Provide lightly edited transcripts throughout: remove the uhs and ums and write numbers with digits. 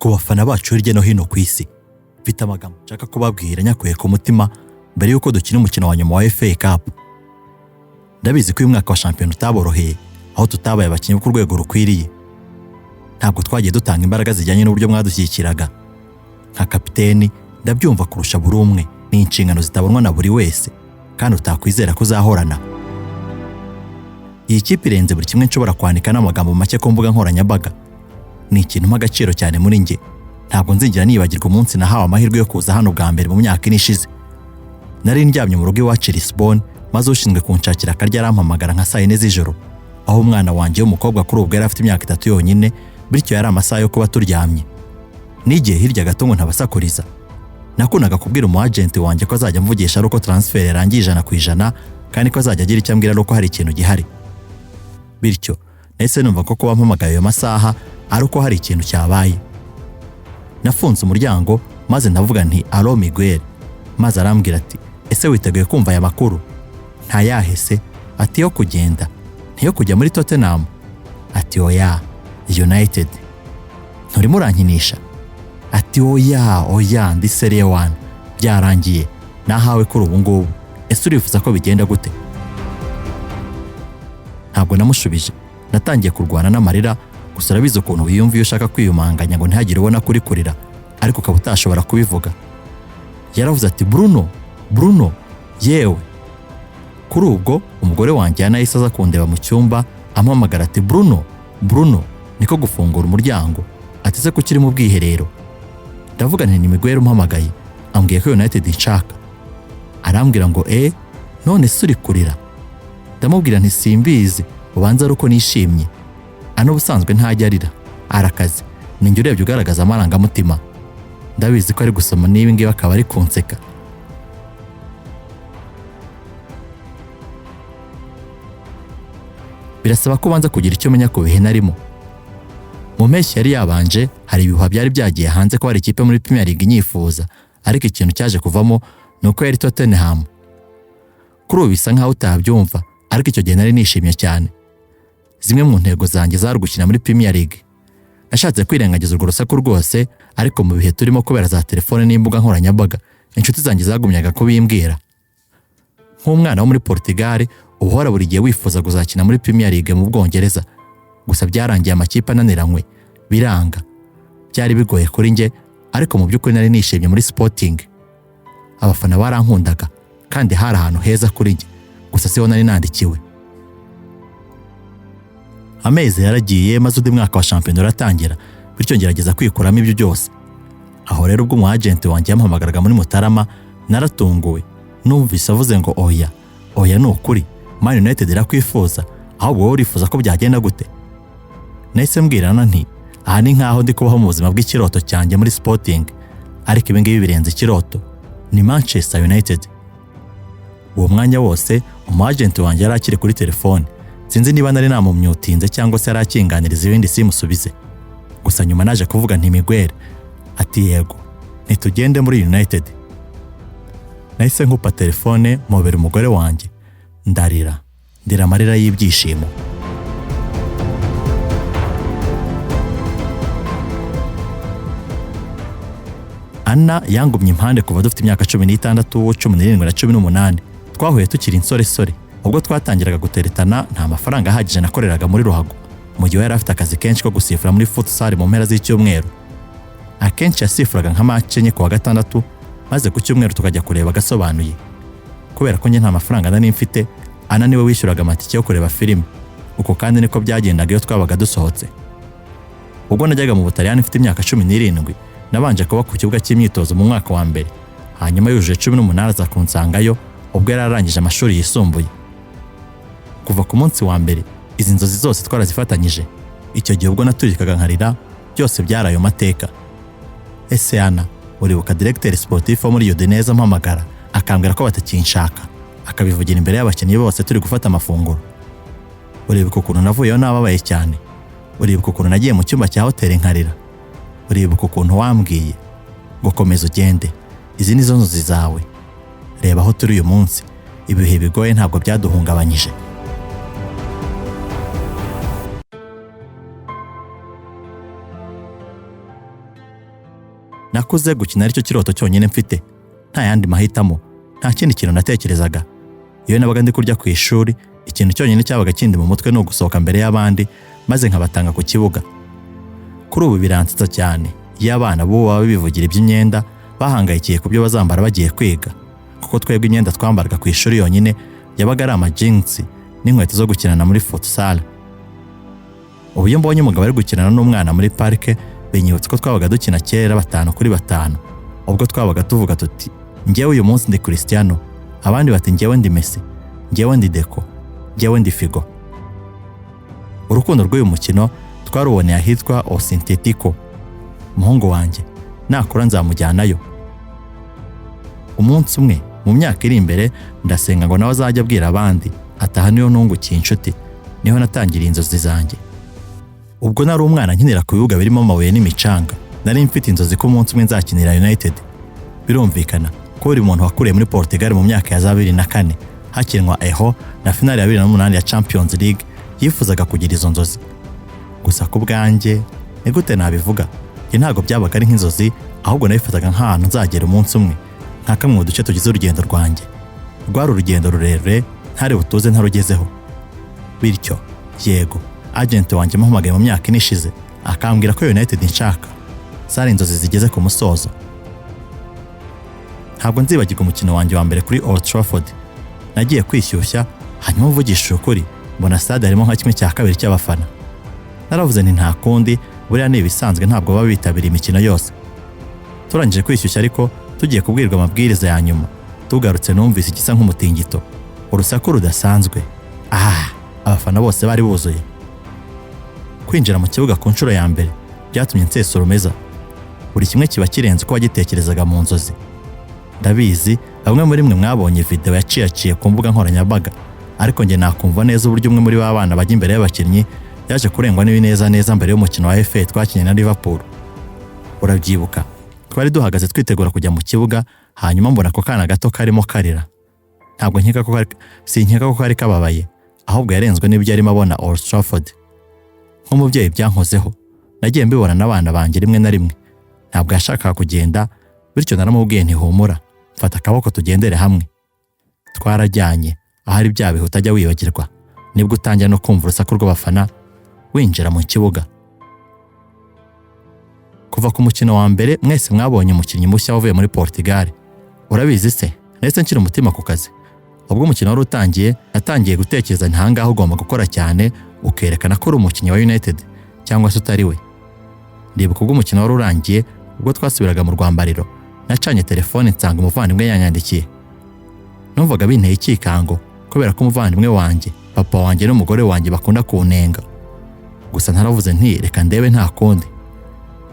Ku bafana bacu hirya no hino ku isi, mfite amagambo nshaka kubabwira nyakuye ku mutima mbere y'uko dukina umukino wa nyuma wa FA Cup. Ndabizi ko uyu mwaka wa shampiyona utaboroheye, aho tutabaye abakinnyi ku rwego rukwiriye. Ntabwo twagiye dutanga imbaraga zijyanye n'uburyo mwadushyigikiraga. Nka kapiteni ndabyumva kurusha buri umwe, ni inshingano zitabonwa na buri wese kandi utakwizera ko uzahorana. Iyi kipe irenze buri kimwe nshobora kwandika n'amagambo make ku mbuga nkoranyambaga. Ni ikintu mpa agaciro cyane muri njye. Ntabwo nzigera nibagirwa umunsi nahawe amahirwe yo kuza hano bwa mbere mu myaka 4 ishize. Nari ndyamye mu rugo iwacu i Lisbon, maze ushinzwe kunshakira akarya arampamagara nka saa 4 z'ijoro, aho umwana wanjye w'umukobwa kuri ubwo yari afite imyaka 3 yonyine, bityo yari amasaha yo kuba turyamye. Nigiye hirya gato ngo ntabasakuriza. Nakundaga kubwira umu agent wanjye ko azajya amvugisha ari uko transfer yarangiye 100%, kandi ko azajya agira icyo ambwira ari uko hari ikintu gihari. Bityo nahise numva ko kuba mpamagaye ayo masaha ari uko hari ikintu cyabaye. Nafunze umuryango maze ndavuga nti "Allo Miguel", maze arambwira ati "Ese witeguye kumva aya makuru?" Ntayahese ati "Yo kugenda, ntiyo kujya muri Tottenham?" Ati "Oya, United." "Nturimo urankinisha?" Ati "Oya oya, ndi sérieux wana, byarangiye, nahawe kuri ubu ngubu. Ese urifuza ko bigenda gute?" Ntabwo namushubije, natangiye kurwana n'amarira. Gusa urabizi ukuntu wiyumva iyo ushaka kwiyumanganya ngo ntihagire ubona kuri kurira, ariko ukaba utashobora kubivuga. Yaravuze ati "Bruno, Bruno, yewe." Kuri ubwo umugore wanjye yanahise aza kundeba mu cyumba, ampamagara ati "Bruno, Bruno", niko gufungura umuryango ati "Ese kuki uri mu bwiherero?" Ndavuga nti "Ni Miguel umpamagaye, ambwiye ko United inshaka." Arambwira ngo "None se uri kurira?" Ndamubwira nti "Simbizi, ubanza ari uko nishimye." Ano ubusanzwe ntajya arira, arakaze, ninjye urebye ugaragaza amarangamutima. Ndabizi ko ari gusoma n'ibi ngibi akaba ari kunseka. Birasaba ko ubanza kugira icyo umenya ku bihe narimo. Mu mpeshyi yari yabanje hari ibihuha byari byagiye hanze ko hari ikipe muri Premier League inyifuza, ariko ikintu cyaje kuvamo ni uko yari Tottenham. Kuri ubu bisa nkaho utabyumva, ariko icyo gihe nari nishimye cyane. Zimwe mu ntego zanjye zari gukina muri Premier League. Nashatse kwirengagiza urwo rusaku rwose, ariko mu bihe turimo kubera za telefone n'imbuga nkoranyambaga, inshuti zanjye zagumyaga kubimbwira. Nk'umwana wo muri Portugal uhora buri gihe wifuza kuzakina muri Premier League mu Bwongereza, gusa byarangiye amakipe ananiranywe biranga. Byari bigoye kuri njye, ariko mu by'ukuri nari nishimye muri Sporting. Abafana barankundaga kandi hari ahantu heza kuri njye, gusa siho nari nandikiwe. Amezi yaragiye, maze undi mwaka wa shampiyona uratangira, bityo ngerageza kwikuramo ibyo byose. Aho rero ubwo umu agent wanjye yamuhamagaraga muri Mutarama, naratunguwe. Numvise avuze ngo "Oya, oya, ni ukuri Man United irakwifuza, ahubwo wowe urifuza ko byagenda gute?" Nahise mbwirana nti "Aha ni nkaho ndi kubaho mu buzima bw'ikiroto cyanjye muri Sporting, ariko ibi ngibi birenze ikiroto, ni Manchester United." Uwo mwanya wose umu agent wanjye yari akiri kuri telefone. Sinzi niba nari namumyutinze cyangwa se yari akinganiriza ibindi simusubize. Gusa nyuma naje kuvuga nti "Miguel", ati "Yego", "ntitugende muri United." Nahise nkupa telefone, mpobera umugore wanjye, ndarira, ndira amarira y'ibyishimo. Anna yangumye impande kuva dufite imyaka 16, 17 na 18. Twahuye tukiri insoresore. Ubwo twatangiraga guteretana nta mafaranga ahagije nakoreraga muri ruhago, mu gihe yari afite akazi kenshi ko gusifura muri futsal mu mpera z'icyumweru. Akenshi yasifuraga nka match 4 ku wa gatandatu, maze ku cyumweru tukajya kureba agasobanuye. Kubera ko njye nta mafaranga nari mfite, Anna niwe wishyuraga amatike yo kureba filime. Uko kandi niko byagendaga iyo twabaga dusohotse. Ubwo najyaga mu Butaliyani mfite imyaka 17, nabanje kuba ku kibuga cy'imyitozo mu mwaka wa mbere, hanyuma yujuje 18 aza kunsangayo ubwo yari arangije amashuri yisumbuye. Kuva ku munsi wa mbere izi nzozi zose twarazifatanyije. Icyo gihe ubwo naturikaga nkarira, byose byari ayo mateka. Ese Anna, uribuka directeur sportif wo muri Udinese ampamagara akambwira ko batakinshaka, akabivugira imbere y'abakinnyi bose turi gufata amafunguro? Uribuka ukuntu navuyeyo nababaye cyane? Uribuka ukuntu nagiye mu cyumba cya hoteli nkarira? Uribuka ukuntu wambwiye ngo komeza ugende, izi nizo nzozi zawe? Reba aho turi uyu munsi, ibihe bigoye ntabwo byaduhungabanyije. Nakuze gukina aricyo kiroto cyonyine mfite, nta yandi mahitamo, nta kindi kintu natekerezaga. Iyo nabaga ndi kurya ku ishuri, ikintu cyonyine cyabaga kindi mu mutwe ni ugusohoka mbere y'abandi maze nkabatanga ku kibuga. Kuri ubu biransetsa cyane iyo abana b'ubu baba bivugira iby'imyenda, bahangayikiye ku byo bazambara bagiye kwiga, kuko twebwe imyenda twambaraga ku ishuri yonyine yabaga ari amajinsi n'inkweto zo gukinana muri futsal. Ubu iyo mbonye umugabo ari gukinana n'umwana muri parike, binyibutsa ko twabaga dukina kera 5 kuri 5, ubwo twabaga tuvuga tuti njyewe uyu munsi ndi Cristiano, abandi bati njyewe ndi Messi, njyewe ndi Deco, njyewe ndi Figo. Urukundo rw'uyu mukino twaruboneye ahitwa O Sintetico. Umuhungu wanjye nakura nzamujyanayo umunsi umwe mu myaka iri imbere. Ndasenga ngo nawe azajya abwira abandi ataha niyo nungukiye inshuti, niho natangiriye inzozi zanjye. Ubwo nari umwana nkinira ku bibuga birimo amabuye n'imicanga, nari mfite inzozi ko umunsi umwe nzakinira United. Birumvikana ko buri muntu wakuriye muri Portugal mu myaka ya za 2004 hakinwa Euro na finale ya 2008 ya Champions League yifuzaga kugira izo nzozi. Gusa ku bwanjye, ni gute nabivuga, njye ntabwo byabaga ari nk'inzozi, ahubwo nabifataga nk'ahantu nzagera umunsi umwe, nka kamwe mu duce tugize urugendo rwanjye. Rwari urugendo rurerure ntari butuze ntarugezeho. Bityo yego, agent wanjye amuhamagaye mu myaka 4 ishize akambwira ko United nshaka, zari inzozi zigeze ku musozo. Ntabwo nzibagirwa umukino wanjye wa mbere kuri Old Trafford. Nagiye kwishyushya, hanyuma mvugishije ukuri mbona stade harimo nka 1/2 cy'abafana. Naravuze nti nta kundi, buriya ni ibisanzwe, ntabwo baba bitabiriye imikino yose. Turangije kwishyushya ariko tugiye kubwirwa amabwiriza ya nyuma, tugarutse numvise igisa nk'umutingito, urusaku rudasanzwe. Abafana bose bari buzuye. Kwinjira mu kibuga ku nshuro ya mbere byatumye nsesa urumeza. Buri kimwe kiba kirenze uko wagitekerezaga mu nzozi. Ndabizi bamwe muri mwe mwabonye video yaciyaciye ku mbuga nkoranyambaga, ariko njye nakumva neza uburyo umwe muri ba bana bajya imbere y'abakinnyi yaje kurengwa n'ibineza neza mbere y'umukino wa FA twakinye na Liverpool. Urabyibuka, twari duhagaze twitegura kujya mu kibuga, hanyuma mbona ako kana gato karimo karira. Ntabwo nkeka ko kari, sinkeka ko kari kababaye, ahubwo yarenzwe n'ibyo yarimo abona Old Trafford. Nk'umubyeyi byankozeho, nagiye mbibona n'abana banjye rimwe na rimwe. Ntabwo yashakaga kugenda, bityo naramubwiye nti humura, mfata akaboko tugendere hamwe. Twarajyanye ahari bya bihe utajya wibagirwa, nibwo utangira no kumva urusaku rw'abafana winjira mu kibuga. Kuva ku mukino wa mbere mwese mwabonye umukinnyi mushya wavuye muri Portugal. Urabizi se, ndetse nshyira umutima ku kazi. Ubwo umukino wari utangiye, natangiye gutekereza nti ahangaha ugomba gukora cyane ukerekana ko uri umukinnyi wa United cyangwa se utari we. Ndibuka ubwo umukino wari urangiye, ubwo twasubiraga mu rwambariro, nacanye telefone nsanga umuvandimwe yanyandikiye. Numvaga binteye ikikango kubera ko umuvandimwe wanjye, papa wanjye n'umugore wanjye bakunda kunenga. Gusa ntaravuze nti reka ndebe nta kundi.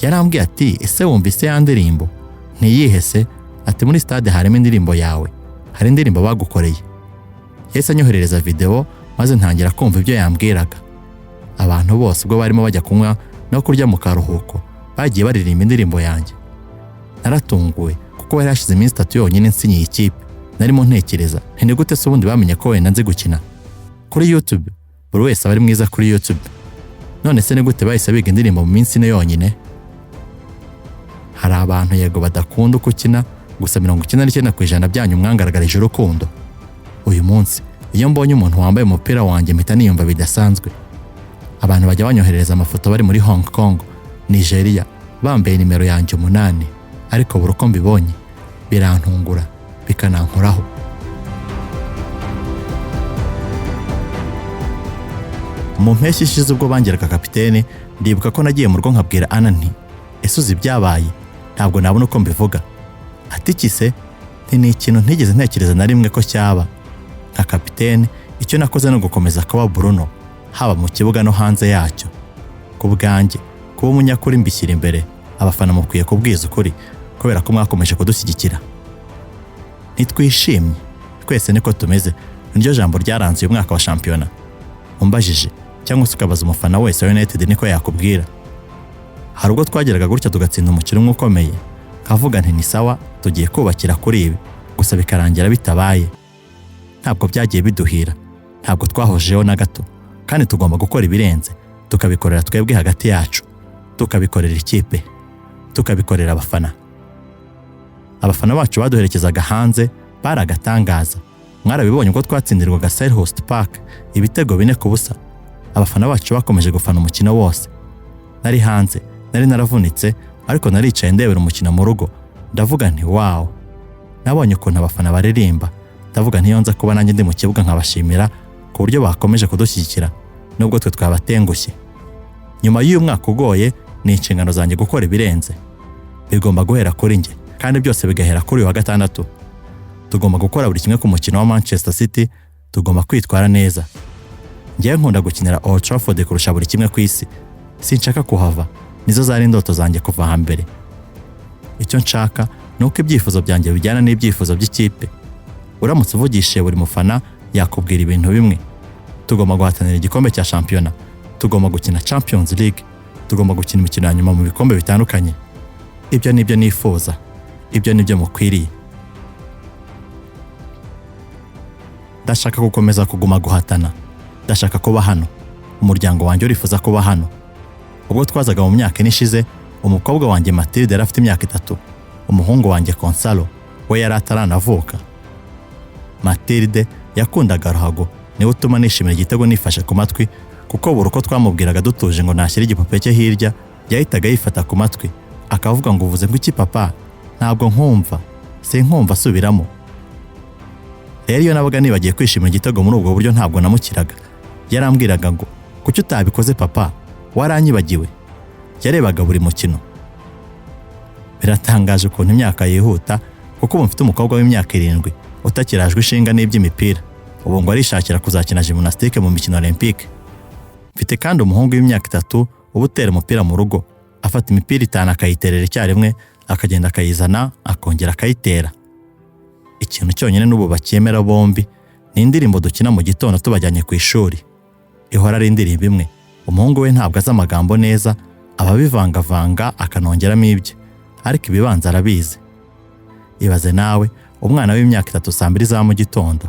Yarambwiye ati ese wumvise ya ndirimbo? Ntiyihese ati muri stade harimo indirimbo yawe, hari indirimbo bagukoreye. Yahise anyoherereza video maze ntangira kumva ibyo yambwiraga. Abantu bose ubwo barimo bajya kunywa no kurya mu karuhuko bagiye baririmba indirimbo yanjye. Naratunguwe kuko bari hashize iminsi 3 yonyine nsinyiye ikipe. Narimo ntekereza nti ni gute se ubundi bamenye ko wenda nzi gukina? Kuri YouTube buri wese aba ari mwiza kuri YouTube. None se ni gute bahise biga indirimbo mu minsi 4 yonyine? Hari abantu yego badakunda uko ukina, gusa 99% byanyu mwangaragarije urukundo. Uyu munsi iyo mbonye umuntu wambaye umupira wanjye mpita niyumva bidasanzwe. Abantu bajya banyoherereza amafoto bari muri Hong Kong, Nigeria, bambaye nimero yanjye 8, ariko buri uko mbibonye birantungura bikanankoraho. Mu mpeshyi ishize ubwo bangeraga kapitene, ndibuka ko nagiye mu rugo nkabwira Anna nti ese uzi ibyabaye? Ntabwo nabona uko mbivuga. Ati iki se? Nti ni ikintu ntigeze ntekereza na rimwe ko cyaba. Nka kapitene icyo nakoze ni ugukomeza kuba Bruno, haba mu kibuga no hanze yacyo. Ku bwanjye kuba umunyakuri mbishyira imbere, abafana mukwiye kubwiza ukuri kubera ko mwakomeje kudushyigikira. Ntitwishimye twese niko tumeze, niryo jambo ryaranze uyu mwaka wa shampiyona. Umbajije cyangwa se ukabaza umufana wese wa United niko yakubwira. Hari ubwo twageraga gutya tugatsinda umukino umwe ukomeye, nkavuga nti ni sawa tugiye kubakira kuri ibi, gusa bikarangira bitabaye. Ntabwo byagiye biduhira, ntabwo twahojeho na gato, kandi tugomba gukora ibirenze, tukabikorera twebwe hagati yacu, tukabikorera ikipe, tukabikorera abafana. Abafana bacu baduherekezaga hanze bari agatangaza. Mwarabibonye ubwo twatsindirwaga Selhurst Park ibitego 4-0. Abafana bacu bakomeje gufana umukino wose. Nari hanze, nari naravunitse, ariko naricaye ndebera umukino mu rugo, ndavuga nti wow. Nabonye ukuntu abafana baririmba, ndavuga nti nza kuba nanjye ndi mu kibuga nkabashimira ku buryo bakomeje kudushyigikira nubwo twe twabatengushye. Nyuma y'uyu mwaka ugoye, ni inshingano zanjye gukora ibirenze. Bigomba guhera kuri njye, kandi byose bigahera kuri uyu wa gatandatu. Tugomba gukora buri kimwe ku mukino wa Manchester City, tugomba kwitwara neza. Njyewe nkunda gukinira Old Trafford kurusha buri kimwe ku isi. Sinshaka kuhava, nizo zari indoto zanjye kuva hambere. Icyo nshaka ni uko ibyifuzo byanjye bijyana n'ibyifuzo by'ikipe. Uramutse uvugishije buri mufana yakubwira ibintu bimwe. Tugomba guhatanira igikombe cya shampiyona, tugomba gukina Champions League, tugomba gukina imikino ya nyuma mu bikombe bitandukanye. Ibyo ni byo nifuza, ibyo ni byo mukwiriye. Ndashaka gukomeza kuguma guhatana, ndashaka kuba hano, umuryango wanjye urifuza kuba hano. Ubwo twazaga mu myaka 4 ishize, umukobwa wanjye Matilde yari afite imyaka 3, umuhungu wanjye Gonzalo we yari ataranavuka. Matilde yakundaga ruhago, niwe utuma nishimira igitego nifashe ku matwi, kuko buri uko twamubwiraga dutuje ngo nashyire igipupe cye hirya, yahitaga yifata ku matwi akavuga ngo uvuze ngo iki papa, ntabwo nkumva, sinkumva, asubiramo. Rero iyo nabaga nibagiye kwishimira igitego muri ubwo buryo ntabwo namukiraga. Yarambwiraga ngo kuki utabikoze papa, waranyibagiwe. Yarebaga buri mukino. Biratangaje ukuntu imyaka yihuta, kuko ubu mfite umukobwa w'imyaka 7 utakirajwe ishinga n'iby'imipira, ubu ngo arishakira kuzakina gymnastique mu mikino olympique. Mfite kandi umuhungu w'imyaka 3 uba utera umupira mu rugo, afata imipira 5 akayiterera icyarimwe, akagenda akayizana akongera akayitera. Ikintu cyonyine n'ubu bakemera bombi ni indirimbo dukina mu gitondo tubajyanye ku ishuri. Ihora ari indirimbo imwe. Umuhungu we ntabwo azi amagambo neza, ababivangavanga akanongeramo ibye, ariko ibibanza arabizi. Ibaze nawe umwana w'imyaka 3 saa 2 za mu gitondo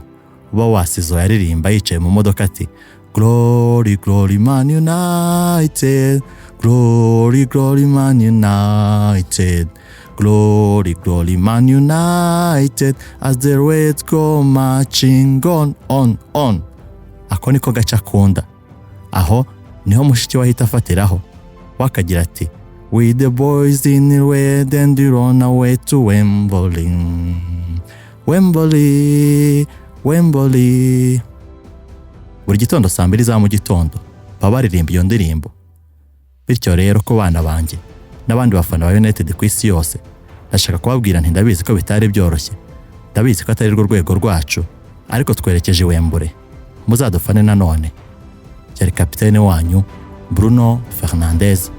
uba wasizo yaririmba yicaye mu modoka ati Glory glory Man United, glory glory Man United, glory glory Man United, as the Reds go marching on on on. Ako niko gace akunda. Aho niho mushiki we ahita afatiraho, we akagira ati We the boys in red and we run away to Wembley, Wembley, Wembley. Buri gitondo saa 2 za mu gitondo baba baririmba iyo ndirimbo. Bityo rero ko bana banjye n'abandi bafana ba United ku isi yose, ndashaka kubabwira nti ndabizi ko bitari byoroshye, ndabizi ko atari rwo rwego rwacu, ariko twerekeje Wembley, muzadufane nanone. Yari kapitene wanyu Bruno Fernandes.